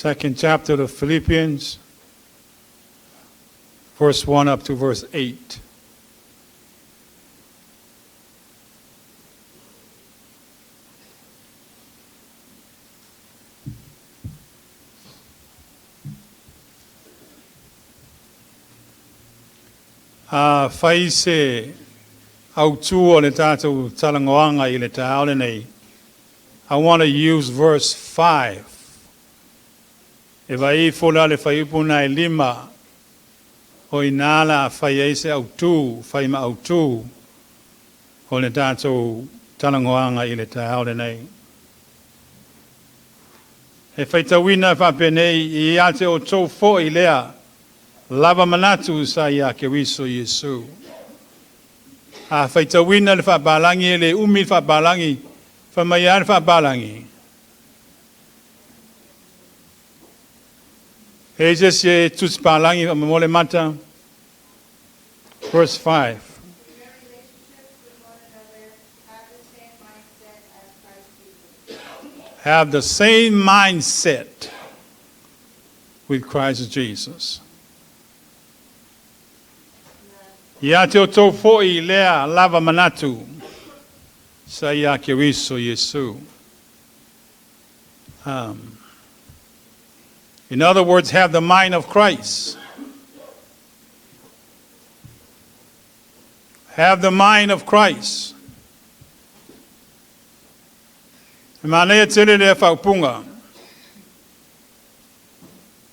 Second chapter of Philippians, verse 1 up to verse 8. A fai se autū o le tatou talanoaga i le taeao lenei, I want to use verse 5. E vaai ifo la le fuaiupu na e 5, o i ina la a fai ai se autū, fai ma autū o le tatou talanoaga i le taeao lenei. E faitauina faapenei, ia te outou foi lea lava manatu sa ia Keriso Iesu. A faitauina le faapalagi e le umi le faapalagi, fai mai a le faapalagi. E i se isi e tusi palagi o mo le mata. Verse 5. In your relationships with one another, have the same mindset as Christ Jesus. Have the same mindset with Christ Jesus. Ia te outou foi lea lava manatu sa ia Keriso Iesu. In other words, have the mind of Christ. Have the mind of Christ. E manaia tele lea faaupuga.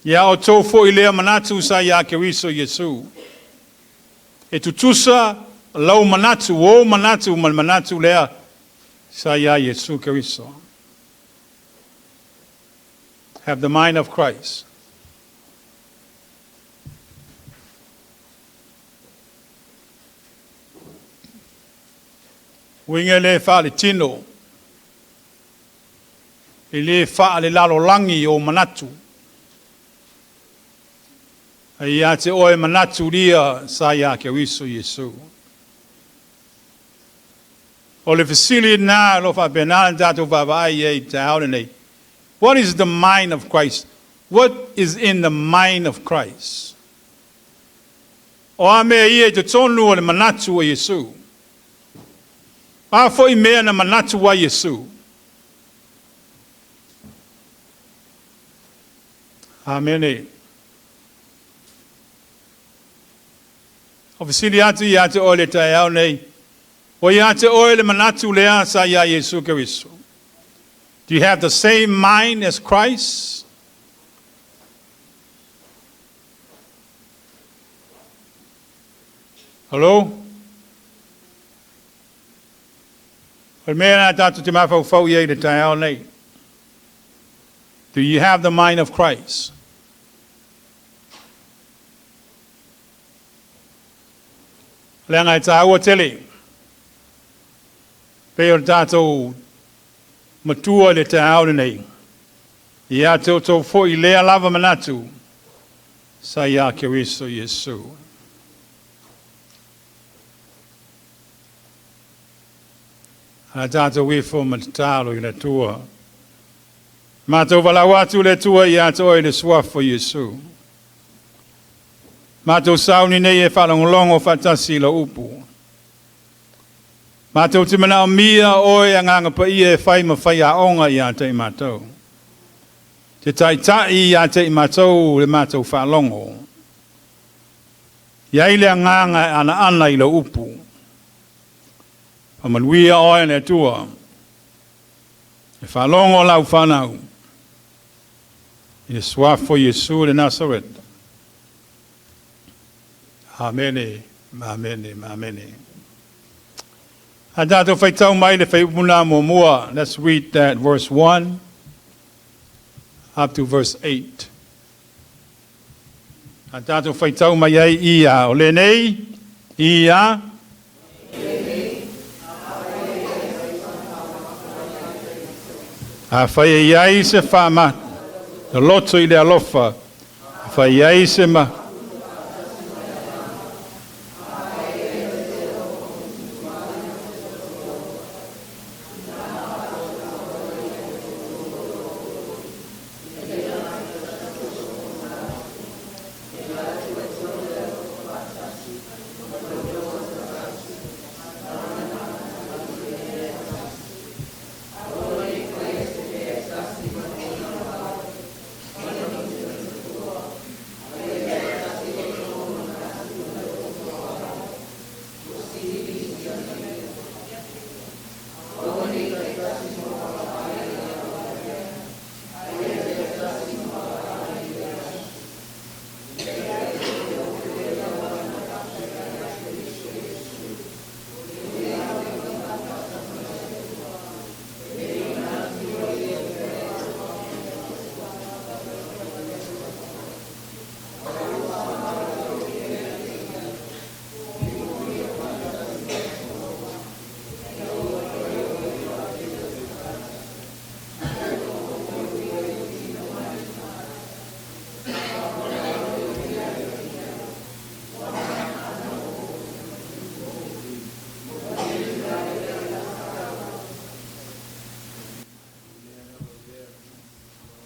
Ia outou foi lea manatu sa ia Keriso Iesu. E tutusa lau manatu, o manatu ma le manatu lea sa ia Iesu Keriso. Have the mind of Christ. Uiga le faaletino, e le faalelalolagi o manatu. A ia te oe manatu lia sa ia Keriso Iesu. O le fesili na lo faapena le tatou vaavaai ai i taeao lenei. What is the mind of Christ? What is in the mind of Christ? O a mea ia i totonu o le manatu o Iesu. A foi mea na manatu ai Iesu. Amene. O fesili atu ia te oe le taeao nei. O ia te oe le manatu lea sa ia Iesu Keriso. Do you have the same mind as Christ? Hello? O le mea lena tatou te mafaufau i ai i le taeao nei. Do you have the mind of Christ? Leaga e tāua tele. Pei o le tatou matua i le taeao lenei. Ia te outou foi lea lava manatu sa ia Keriso Iesu. A tatou ifo ma tatalo i le Atua. Matou valaau atu le Atua ia te oe i le suafa o Iesu. Matou sauni nei e faalogologo faatasi i lau upu. Matou te manaomia oe Agaga Paia e fai ma faiaoga ia te i matou. Te taitai ia te i matou le matou faalogo. I ai le agaga e anaana i lau upu. Faamanuia oe le Atua. E faalogo lau fanau. I le suafa o Iesu le Nasareta. Amene, amene, amene. A tatou faitau mai le fuaiupu lena muamua. Let's read that verse 1 up to verse 8. A tatou faitau mai ai ia o lenei, ia. Afai e i ai se faamataloto i le alofa, afai e i ai se ma.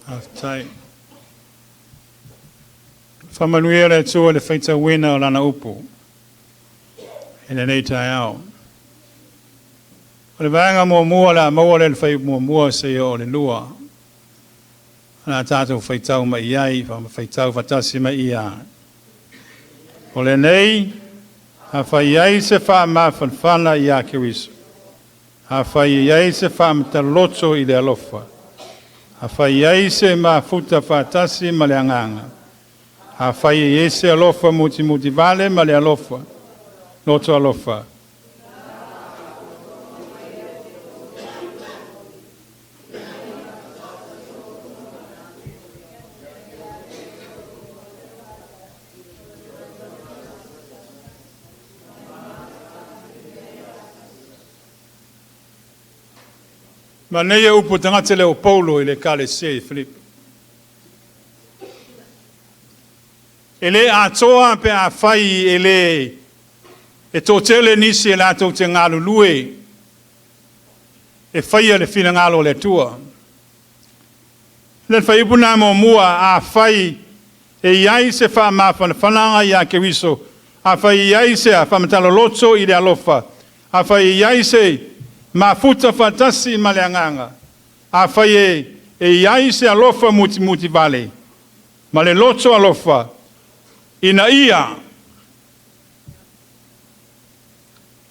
Faafetai. Faamanuia le Atua i le faitauina o Lana upu i lenei taeao. O le vaega muamua o le a maua lea i le fuaiupu muamua seia oo i le 2. O le a tatou faitau mai i ai, faitau faatasi mai ia. O lenei, afai e i ai se faamafanafana ia Keriso, afai e i ai se faamataloto i le alofa, afai e i ai se mafuta faatasi ma le agaga, afai e i ai se alofa mutimutivale ma le alofa, loto alofa. Manaia upu tagata lea o Paulo i le Ekalesia i Filipi. E le atoa pe afai e le e toatele nisi e latou te galulue e faia le finagalo o le Atua. Le fuaiupu lena muamua, afai e i ai se faamafanafanaga ia Keriso, afai e i ai se faamatala-loto i le alofa, afai e i ai se mafuta faatasi ma le agaga, afai e i ai se alofa mutimutivale ma le loto alofa, ina ia.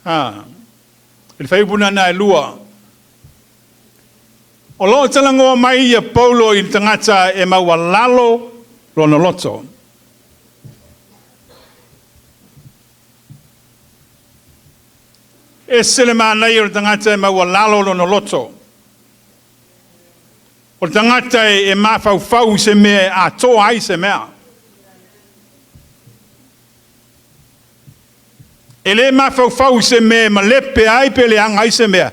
A, i le fuaiupu lena e 2, o lo o talanoa mai ia Paulo i le tagata e maualalo lona loto. Ese le manaia o le tagata e maualalo lona loto. O le tagata e mafaufau i se mea e atoa ai se mea. E le mafaufau i se mea e malepe ai pe leaga ai se mea,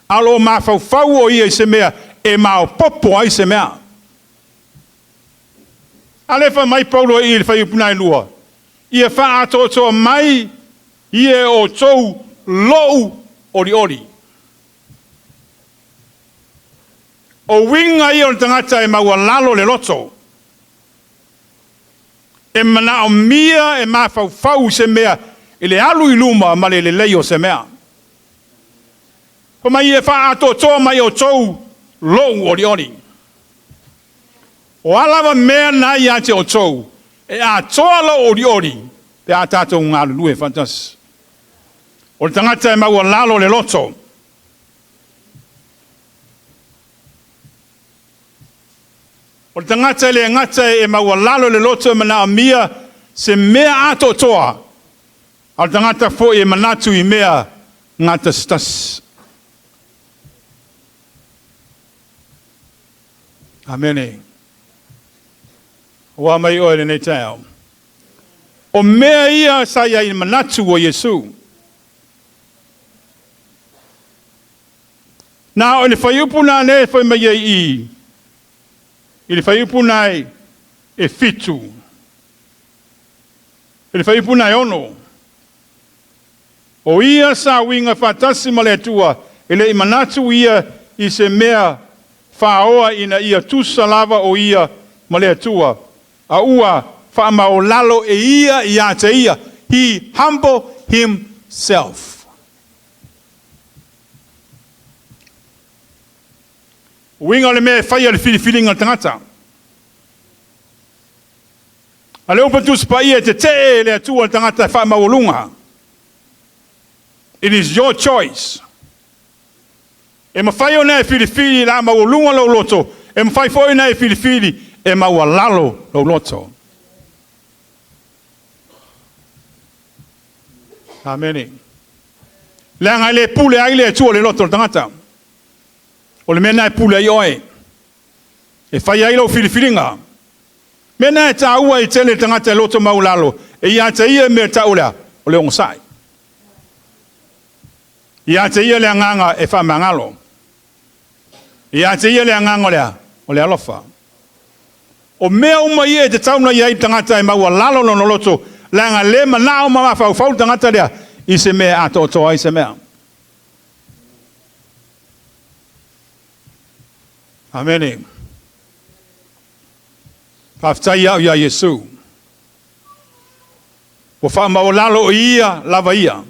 a o lo o mafaufau o ia i se mea e maopoopo ai se mea. A lea e fai mai Paulo i le fuaiupu 2, ia faaatoatoa mai ia e outou lou olioli. O uiga ia o le tagata e maualalo le loto. E manaomia e mafaufau i se mea i le alu i luma ma le lelei o se mea. Fai mai ia faaatoatoa mai outou lou olioli. O a lava mea na ia te outou, e atoa lou olioli pe a tatou galulue faatasi. O le tagata e maualalo le loto. O le tagata e le gata e maualalo le loto e manaomia se mea atoatoa, a o le tagata foi e manatu i mea gatasitasi. Amene. Ua mai oe lenei taeao. O mea ia sa i ai i manatu o Iesu. Na o le fuaiupu na lea e fai mai ai i, i le fuaiupu na e 7, i le fuaiupu na e 6, o ia sa uiga faatasi ma le Atua, e le i manatu ia i se mea faoa ina ia tusa lava o ia ma le Atua, a ua faamaualalo e ia ia te ia. He humble himself. Uiga o le mea e faia le filifiliga o le tagata. A le upu Tusi Paia e tetee le Atua le tagata e faamaualuga. It is your choice. E mafai ona e filifili la maualuga lou loto, e mafai foi ona e filifili e maualalo lou loto. Amene. Leaga e le pule ai le Atua le loto o le tagata. O le mea na e pule ai oe. E fai ai lou filifiliga. Mea na e taua i tele tagata e loto maualalo, e ia te ia mea tau lea, o le ogasai. Ia te ia le agaga e faamagalo. Ia te ia le agaga lea, o le alofa. O mea uma ia e te tauna i ai tagata e maualalo lona loto, leaga le manao ma mafaufau le tagata lea, i se mea atoatoa ai se mea. Amene. Faafetai au ia Iesu. Ua faamaualalo ia lava ia.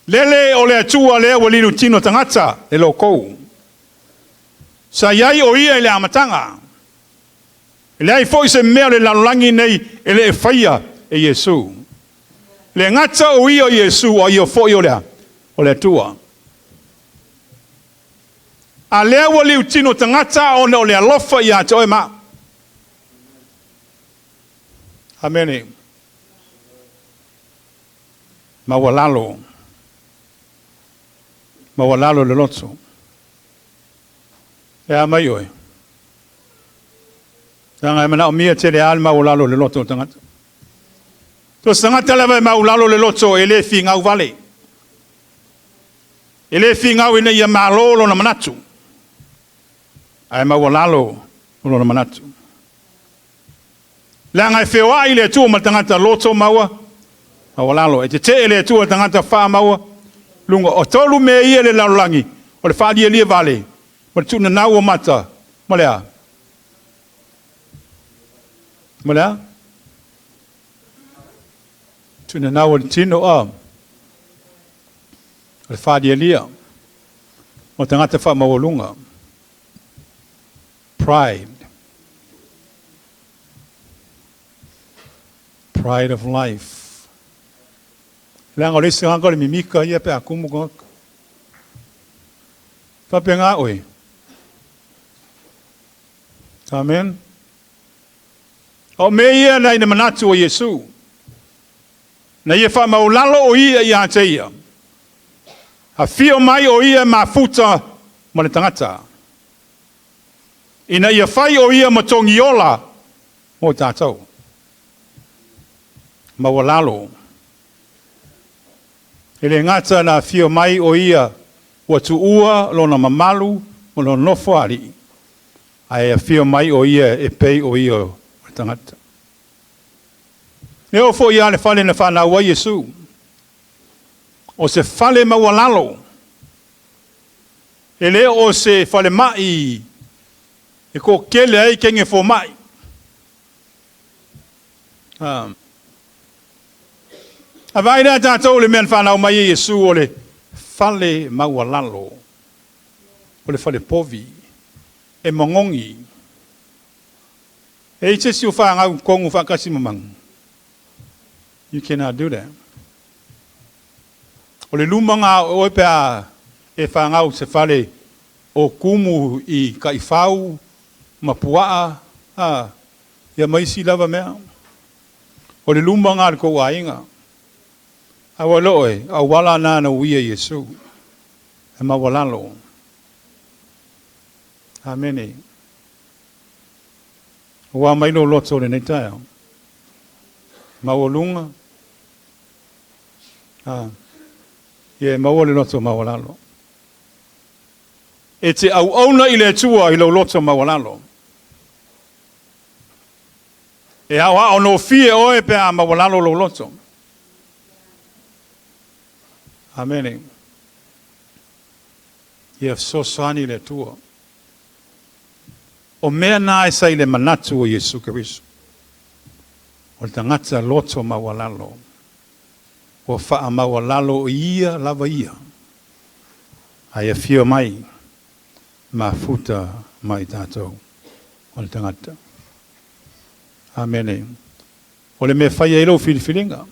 Lele o le Atua lea ua lilu tino tagata le lokou. Sa iai o ia i le amataga. E leai foi se mea o le lalolagi nei e le e faia e Iesu. Le gata o ia o Iesu o ia foi o lea, o le Atua. A lea ua liu tino tagata ona o le alofa ia te oe ma. Amene. Maualalo. Maualalo le loto. E a mai oe. Leaga e manaomia tele a le maualalo le loto o tagata. So se tagata lava e maualalo le loto e le figau vale. E le figau ina ia malo lona manatu. Ae maualalo lona manatu. Leaga e feoai le Atua ma le tagata loto maua, maualalo. E tetee le Atua le tagata faamaua, luga o tolu mea ia le lalolagi, o le faalielie vale, ma le tuunanau o mata, ma le a? Ma le a? Tuunanau o le tino a. O le faalielia, o tagata faamaualuga. Pride. Pride of life. Leaga o le isi tagata o le mimika ia pe a kumu tagata. Faapena oe. Amen. O mea ia na ina manatu o Iesu. Na ia faamaulalo o ia ia te ia. Afio mai o ia mafuta ma le tagata. Ina ia fai o ia ma togiola mo tatou. Maualalo. E le gata na afio mai o ia ua tuua lona mamalu ma lona nofo alii, ae afio mai o ia e pei o ia o le tagata. E oo foi lava le fale na fanau ai Iesu, o se fale maualalo, e le o se falemai e toatele ai teine fomai. A vaai lea tatou i le mea na fanau mai ai Iesu, o le fale maualalo, o le fale povi, e magogi. E i ai se isi o fanau i totonu faatasi ma manu? You cannot do that. O le luma na o oe pe a e fanau i se fale o tumu i taifau ma puaa, ia ma isi lava mea. O le luma na o le tou aiga. Ae ua iloa oe, o auala na na uia e Iesu. E maualalo. Amene. Ua mai lou loto i lenei taeao. Maualuga. Ia e maua le loto maualalo. E te auauna i le Atua i lou loto maualalo. E aoao gofie oe pe a maualalo lou loto. Amene. Ia fesoasoani le Atua. O mea na e sa i le manatu o Iesu Keriso. O le tagata loto maualalo. Ua faamaualalo ia lava ia. Ae afio mai, mafuta mai tatou o le tagata. Amene. O le mea fai ai lou filifiliga.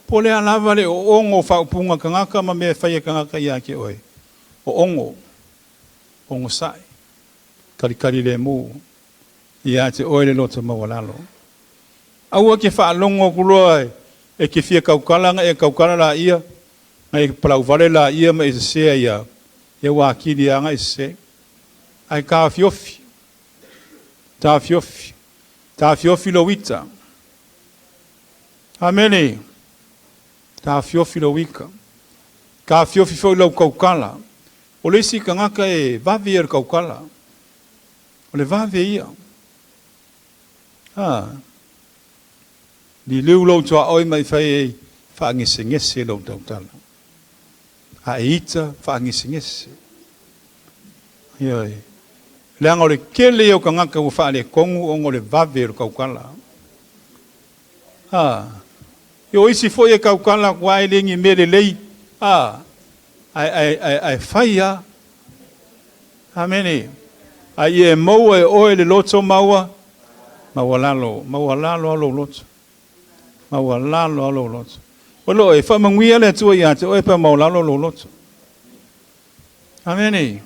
Po le a lava le oogo o faaupuga tagata ma mea fai e tagata ia te oe. O ogo, ogasai, talitali lemu, ia te oe le loto maualalo. Aua ke faalogo atu loa e te fia tautala na e tautala laia, na e palauvale laia ma e sesea ia, ia ua atili lava ona e sese. Ae taofiofi, taofiofi, taofiofi lou ita. Amene. Taofiofi lou ita. Taofiofi foi lau tautala. O le isi tagata e vave ia le tautala. O le vave ia. Liliu lou tuaoi ma e fai ai faagesegese lou tautala. A e ita faagesegese. Ioe. Leaga o le tele ia o tagata ua faaletonu ona o le vave o le tautala. O isi foi e tautala atu lava e le ni mea lelei. Ae fai lava. Amene. Ae ia e maua e oe le loto maualalo, maualalo lava lou loto. Maualalo lava lou loto. O lo e faamanuia le Atua ia te oe pe maualalo lou loto. Amene.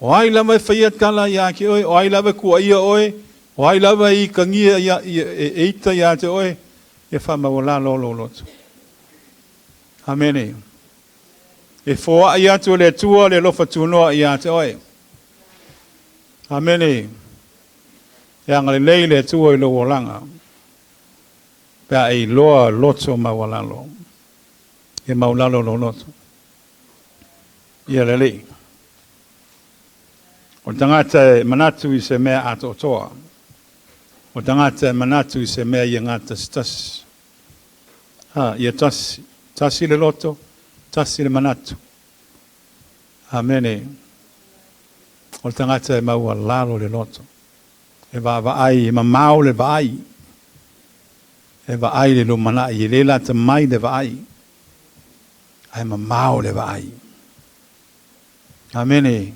O ai lava e faia tala ia te oe, o ai lava e tuuaia oe, o ai lava e itagia ia, e ita ia te oe, ia faamaualalo lou loto. Amene. E foai atu le Atua le alofa tunoa ia te oe. Amene. E agalelei le Atua i lou olaga. Pe a e iloa loto maualalo. E maualalo lou loto. Ia lelei. O le tagata e manatu i se mea atoatoa. O le tagata e manatu i se mea ia gatasitasi. Ia tasi. Tasi le loto, tasi le manatu. Amene. O le tagata e maualalo le loto. E vaavaai, e mamao le vaai. E vaai le lumanai, e le lata mai le vaai. Ae mamao le vaai. Amene.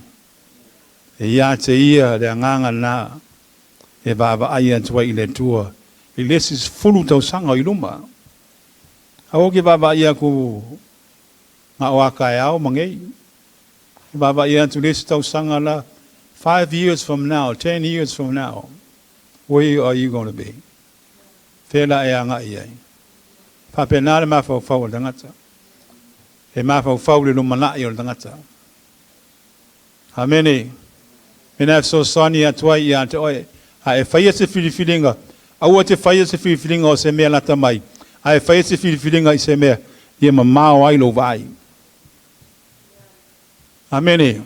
E ia te ia le agaga na e vaavaai atu ai i le Atua i le isi 10 tausaga i luma. Aua ke vaavaai atu na o a taeao ma nei. E vaavaai atu le isi tausaga la, 5 years from now, 10 years from now, where are you going to be? Fea la e agai ai. Faapena le mafaufau o le tagata. E mafaufau i le lumanai o le tagata. Amene. Mea na e fesoasoani atu ai ia te oe, a e faia se filifiliga, aua e te faia se filifiliga o se mea lata mai, a e faia se filifiliga i se mea ia mamao ai lou vaai. Amene.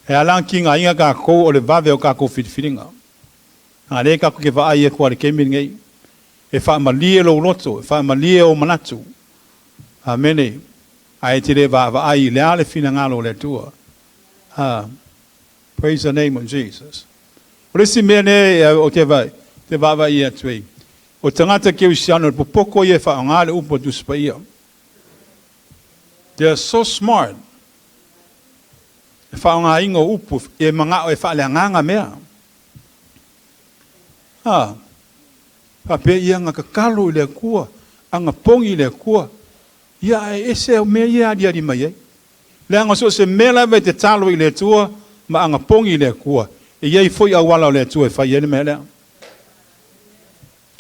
E ala ona tigaina tatou o le vave o tatou filifiliga. A lea tatou te vaai atu lava i le taimi lenei. E faamalie lou loto, e faamalie ou manatu. Amene. Ae e te le vaavaai i le a le finagalo o le Atua. Ah, praise the name of Jesus. O le isi mea lea ou te te vaavaai atu ai, o tagata kerisiano le popoto ia e faaaoga le upu a Tusi Paia. They are so smart. E faaaogaina o upu e manao e faaleagaga mea. Ah, faapea ia na tatalo i le Atua, anapogi i le Atua, ia ae ese au mea ia e aliali mai ai. Leaga so o se mea lava e tatalo i le Atua ma anapogi i le Atua, e i ai foi auala o le Atua e fai ai le mea lea.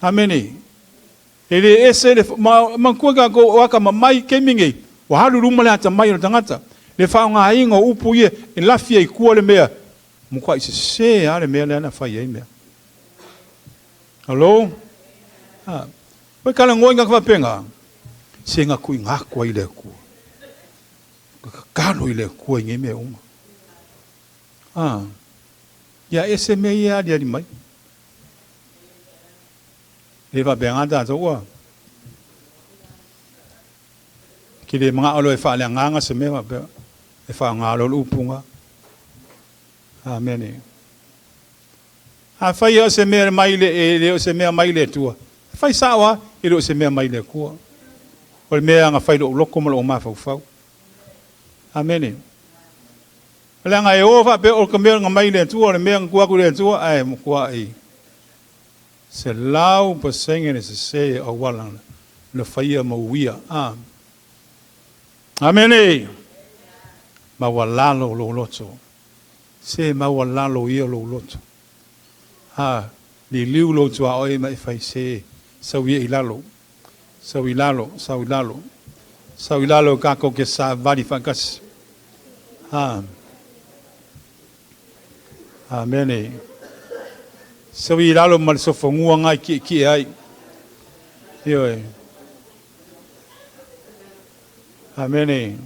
Amene. E le ese le, ma manatua tatou o atamamai i taimi nei, ua alu i luma le atamai o le tagata. Le faaaogaina o upu ia e lafi ai i tua le mea, matuai sese lava le mea lea na fai ai mea. Hello? Ha. Ua talanoa i tagata faapena, se na tuuina atu ai i le Atua. Na tatalo i le Atua i nei mea uma. Ha. Ia ese mea ia e aliali mai. E le faapena tatou ua. Ke le manao loa e faaleagaga se mea faapea, e faaaoga loa le upu na. Amene. Afai o se mea mai le, e le o se mea mai le Atua, e fai sao lava, e le o se mea mai le Atua. O le mea na fai i lou loto ma lou mafaufau. Amene. Leaga e o faapea o ka mea na mai le Atua, o le mea na tuu atu i le Atua, ae matuai 100% le sese o auala na faia ma uia. A. Amene. Maualalo lou loto. Se maualalo ia lou loto. A, liliu lou tuaoi ma e fai se, sau ia i lalo. Sau i lalo, sau i lalo. Sau i lalo tatou ke savali faatasi. A. Amene. Sau i lalo ma le sofonua na e kiekie ai. Ioe. Amene.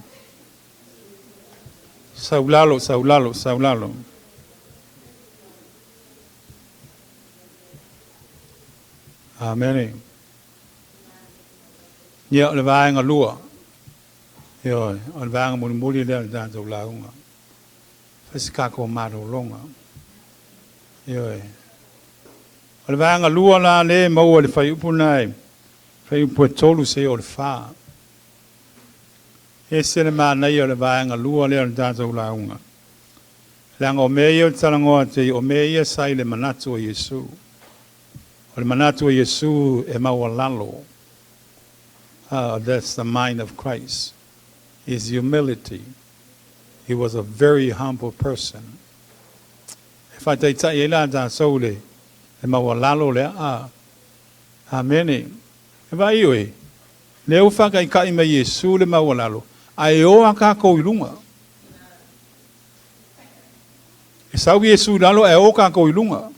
Sau lalo, sau lalo, sau lalo. Amene. Ia, o le vaega lua. Ioe, o le vaega mulimuli lea o le tatou lauga. Fai se tatou malologa. Ioe. O le vaega lua la lea e maua i le fuaiupu lena e fuaiupu e 3 seia oo i le 4. E ese le manaia o le vaega lua lea o le tatou lauga. Leaga o mea ia ou te talanoa atu ai, o mea ia sa i le manatu o Iesu. O le manatu o Iesu e maualalo. That's the mind of Christ, is humility. He was a very humble person. E faataitai ai la tatou le maualalo lea. Amene. E vaai oe, lea ua faataitai mai Iesu le maualalo, ae o a tatou i luga. E sau Iesu i lalo ae o tatou i luga.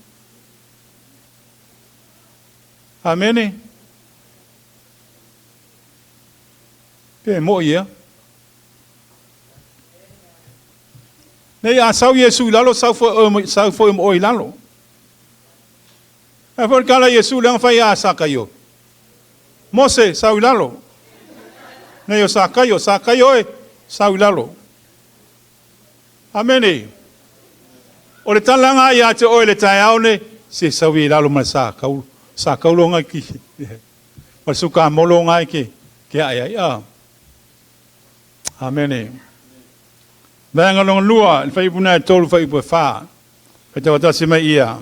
Amene. Pe mo'i ea. Nei a sau Iesu i lalo, sau foi, sau foi ma oe i lalo. Ae foi le tala a Iesu lea na fai ia Sakaio. Mose, sau i lalo. Nei o Sakaio, Sakaio e, sau i lalo. Amene. O le talaga ia te oe le taeao nei, se sau ia i lalo ma le sa kau, sa kaulo ngai ki, ma le sukamolo ngai ke, ke ae ai. Ah. Amene. Vaega lona lua, le fuaiupu lena e 3, fuaiupu e 4. Faitau mai ia.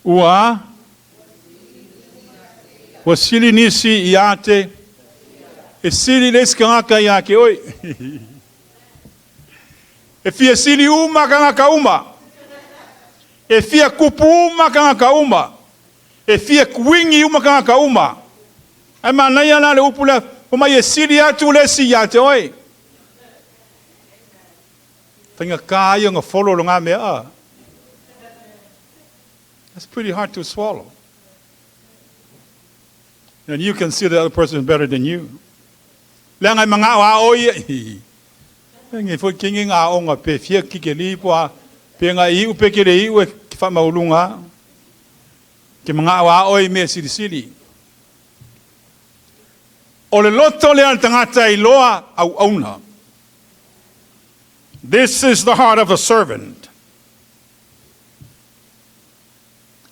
Ua sili nisi ia te E sili le isi tagata ia te oe. E fia sili uma tagata uma. E fia tupu uma tagata uma. E fia kuini uma tagata uma. Ae manaia la le upu lea, fai mai e sili atu le isi ia te oe. Faigata ia ona follow lena mea a. That's pretty hard to swallow. And you can see the other person is better than you. Leaga e manao a oe ia. Nge foi kingi ngā onga pe fia ki ke li po a pe ngā iu pe ke le iu e ki whamaulunga. Ke manao a oe mea silisili. O le loto lea o le tagata e iloa auauna. This is the heart of a servant.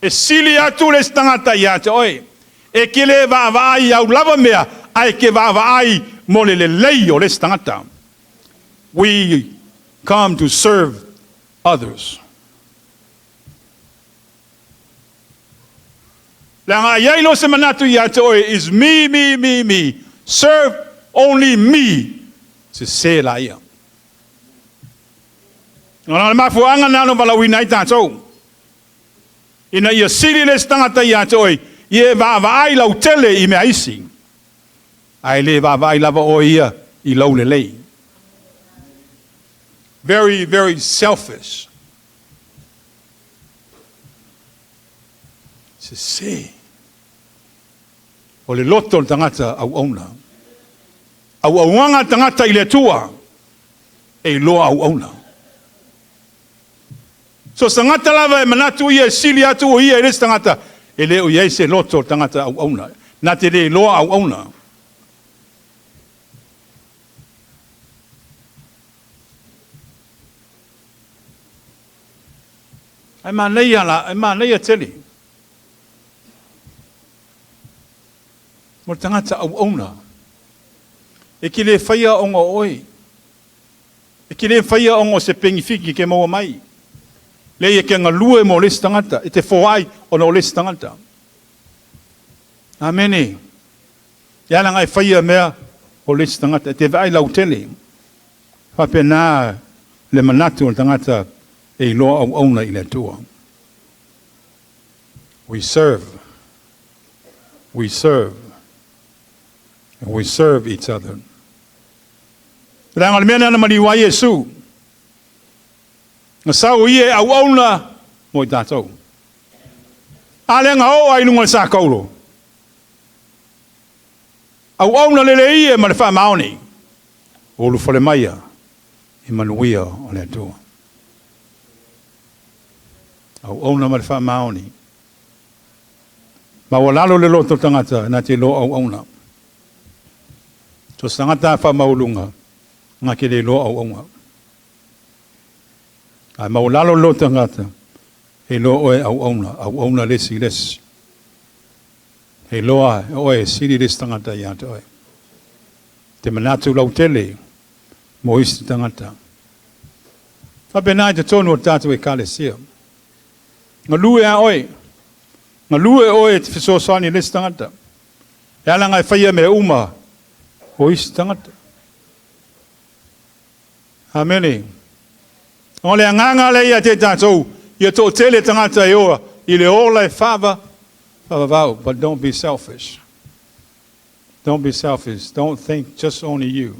E sili atu le isi tagata ia te oe. E ke le vaavaai i au lava mea, ae ke vaavaai mo le lelei o le isi tagata. We come to serve others. Leaga a i ai loa se manatu ia te oe is me, me, me, me, serve only me, sese la ia. Ona o le mafuaaga lena na valaauina ai tatou, ina ia sili le isi tagata ia te oe, ia e vaavaai lautele i mea isi, ae le vaavaai lava oe ia i lou lelei. Very, very selfish. Sese. O le loto o le tagata auauna. Auaunaga a le tagata i le Atua, e iloa auauna. So se tagata lava e manatu ia e sili atu o ia i le isi tagata, e le o i ai se loto o le tagata auauna. Na te le iloa auauna. Ae manaia la, ae manaia tele. Mo le tagata auauna. E te le faia ona o oe. E te le faia ona o se penifiti e te maua mai. Leai e te galue mo le isi tagata, e te foai ona o le isi tagata. Amene. E ala ona e faia mea o le isi tagata, e te vaai lautele. Faapena le manatu o le tagata e iloa auauna i le Atua. We serve. We serve. And we serve each other. Leaga o le mea lea na maliu ai Iesu. Na sau ia e auauna mo i tatou. A lea na oo ai i luga o le sakaulo. Auauna lelei e ma le faamaoni. Ua ulufale maia i manuia o le Atua. Auauna ma le faamaoni. Maualalo le loto o le tagata na te iloa auauna. So se tagata a faamaualuga na te le iloa auauna. Ae maualalo le loto o le tagata e iloa oe auauna, auauna le isi i le isi. E iloa oe e sili le isi tagata ia te oe. Te manatu lautele mo isi tagata. Faapena i totonu o le tatou Ekalesia. Galue a oe. Galue oe e te fesoasoani i le isi tagata. E ala ona e faia mea uma o isi tagata. Amene. O le agaga lea ia te tatou, ia toatele tagata e oa i le ola e faava, faavavau. But don't be selfish. Don't be selfish. Don't think just only you.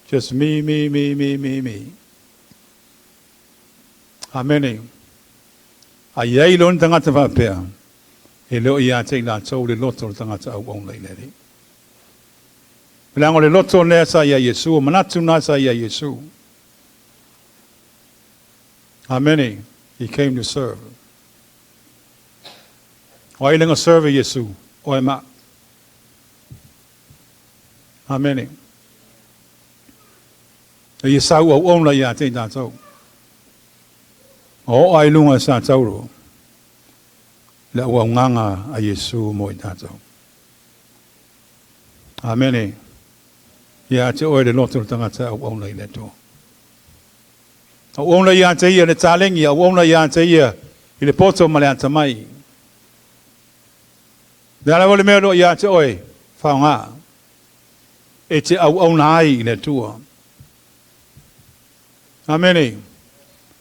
Just me, me, me, me, me, me. Amene. A i ai loa ni tagata faapea, e le o ia te i latou le loto o le tagata auauna i le Alii. Leaga o le loto lea sa iā Iesu, o manatu na sa iā Iesu. Amene. He came to serve. O ai le na serve Iesu? Oe ma. Amene. E ia sau auauna ia te i tatou. O oo ai luga sa tauro le auaunaga a Iesu mo i tatou. Amene. Ia te oe le loto o le tagata e auauna i le Atua. Auauna ia te ia le taleni, auauna ia te ia i le poto ma le atamai. Le a lava le mea o lo o ia te oe, faaaoga. e te auauna ai i le Atua. Amene.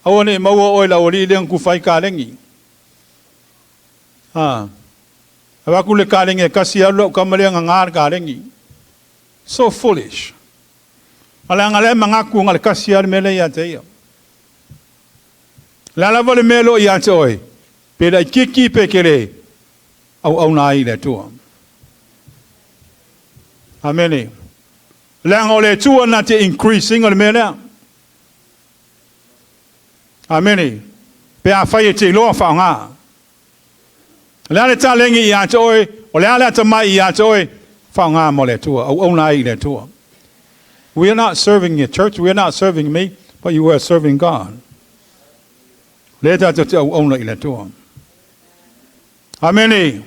Aua ne i maua oe i le aualii lea na tufa ai kalegi. Ha. Avatu le kalegi e tasi alu lau tama lea gaga le kalegi. So foolish. A leaga lea e manatu na o le tasi lava le mea lea ia te ia. O le a lava le mea o lo o ia te oe, pe laitiiti pe tele, auauna ai i le Atua. Amene. Leaga o le Atua na te increase ina le mea lea. Amene. Pe afai e te iloa faaaoga. O le a le taleni ia te oe, o le a le atamai ia te oe, faaaoga mo le Atua, auauna ai i le Atua. We are not serving your church, we are not serving me, but you are serving God. O lea tatou te auauna i le Atua. Amene.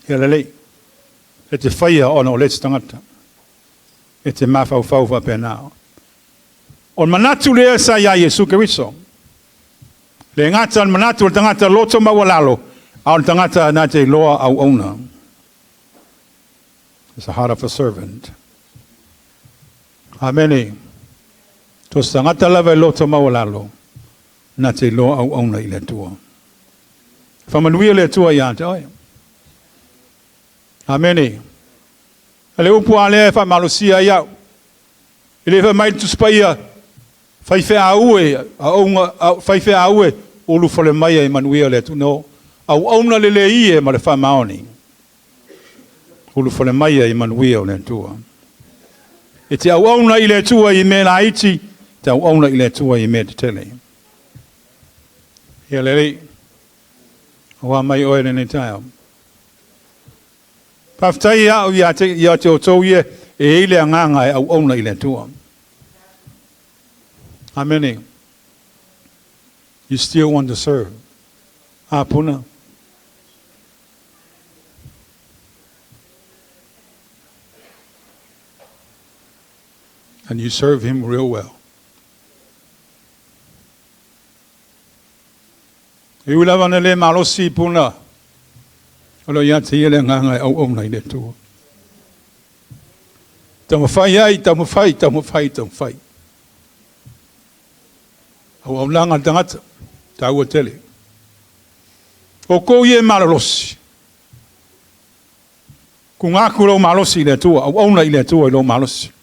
Ia lelei. E te faia ona o le isi tagata. E te mafaufau faapena. O le manatu lea sa iā Iesu Keriso. Le gata o le manatu o le tagata loto maualalo, a o le tagata na te iloa auauna. It's the heart of a servant. Amene. So se tagata lava e loto maualalo, na te iloa auauna i le Atua. Faamanuia le Atua iā te oe. Amene. A le upu a lea e faamalosia ai au. E le fai mai le Tusi Paia, faifeau e, auauna, faifeau e, ulufale mai e manuia le Atua. No. Auauna lelei e ma le faamaoni. Ulufale mai e manuia o le Atua. E te auauna i le Atua i mea laiti, te auauna i le Atua i mea tetele. Ia lelei. Ua mai oe lenei taeao. Faafetai au ia te, ia te outou ia e i ai le agaga e auauna i le Atua. Amene. You still want to serve. A Puna. And you serve him real well. E ui lava ina le malosi i Puna, o lo o ia te ia le agaga e auauna i le Atua. Taumafai ai, taumafai, taumafai, taumafai. Auaunaga a le tagata, taua tele. O kou ia e malolosi, tuuina atu lou malosi i le Atua, auauna i le Atua i lou malosi.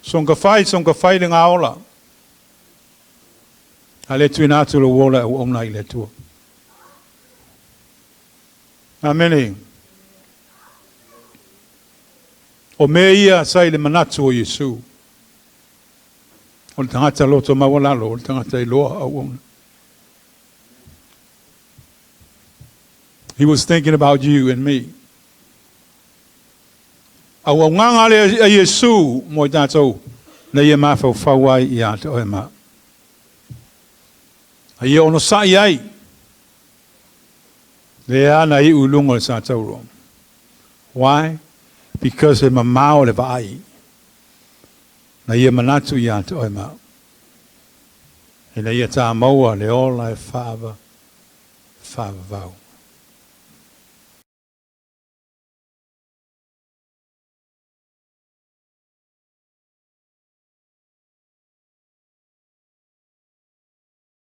Soona fai, soona fai le gaola. A le tuuina atu lou ola e auauna i le Atua. Amene. O mea ia sa i le manatu o Iesu. O le tagata loto maualalo, o le tagata iloa auauna. He was thinking about you and me. Auaunaga lea a Iesu mo i tatou, na ia mafaufau ai ia te oe ma au. A ia onosai ai, lea na iu i luga o le satauro. Why? Because e mamao le vaai. Na ia manatu ia te oe ma au. Ina ia tā maua le ola e faavavau.